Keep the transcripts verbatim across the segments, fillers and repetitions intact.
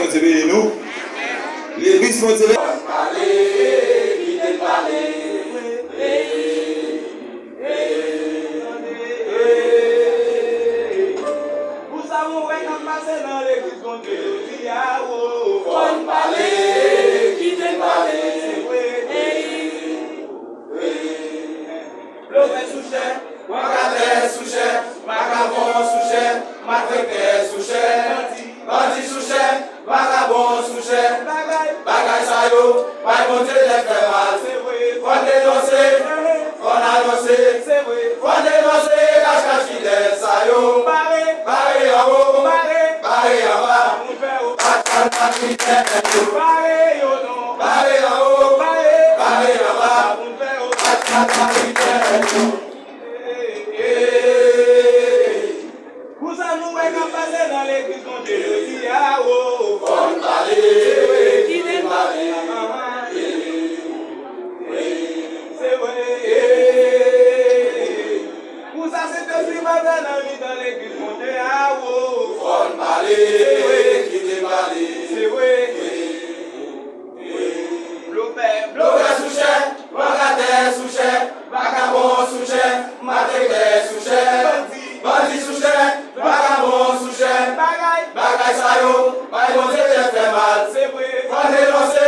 Bondye beni nou. Legliz Bondye beni. Pale, kite l pale. Pou sa mwen wè k ap pase nan legliz Bondye jodi a, o. Fò n pale, kite n pale. Se vre. Blofè sou chè, wakatè sou chè, vakabon sou chè, malfektè sou chè, bandi sou chè, vakabon sou chè. Bagay sa yo bay Bondye tèt fè mal. Fò n denonse, fò n anonse. Fò n denonse kach kach fidèl sa yo. Bare anwo, bare anba. Fò n fè yo. Pase nan fidèl yo. Bare yo non. Bare anwo, bare anba. Pou sa nou wè k ap pase nan legliz Bondye jodi a, o. Fò n pale, kite n pale. Se vre. Pou sa Sentespri pa fè nan mitan legliz Bondye a, o. Fò n pale, kite n pale. Se vre. Blofè, blofè sou chè, vakatè sou chè, vakabon sou chè, malfektè sou chè, bandi sou chè, vakabon sou chè. Bagay sa yo bay Bondye tèt fè mal. Se vre. Fò n denonse,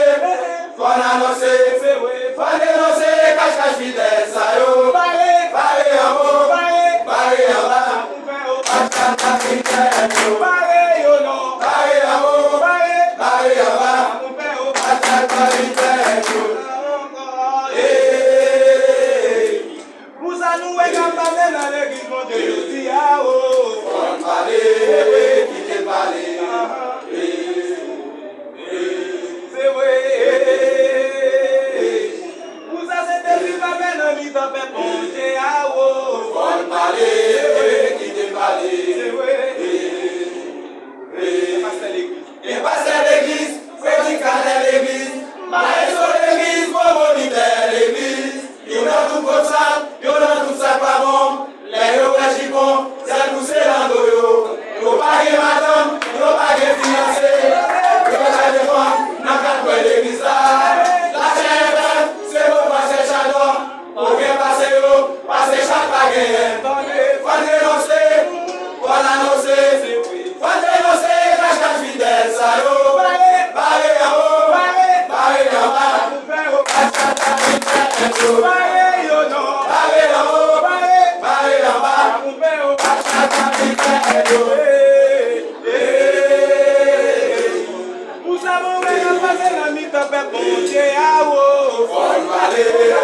fò n anonse. Se vre. Fò n denonse kach kach fidèl sa yo. Bare anwo, bare anba. Bare yo non. Bare anwo, bare anba. Pou sa nou wè k ap pase nan legliz Bondye jodi a, o. Fò n pale, kite n pale. Se vre. Pou sa Sentespri pa fè nan mitan pèp Bondye a, o. Fò n pale, kite n pale. Se vre. Gen pastè legliz. Gen pastè legliz, predikatè legliz, mayestwo legliz, pwomotè legliz. Yo nan tout kot sal, yo nan tout sa k pa bon. Lè yo wè jipon, zèl pouse nan do yo. Yo pa gen madanm, yo pa gen fiyanse. Yo ka defann nan kat kwen legliz la. Lachè F M, se mo pastè Chadò. Okenn pase yo, pase chak pa genyen. Fò n denonse, fò n anonse. Fò n denonse kach kach fidèl sa yo. Bare anwo, bare anba. Bare yo non. Bare anwo, bare anba. Pou sa move k ap pase nan mitan pèp Bondye a, o. Fò n pale.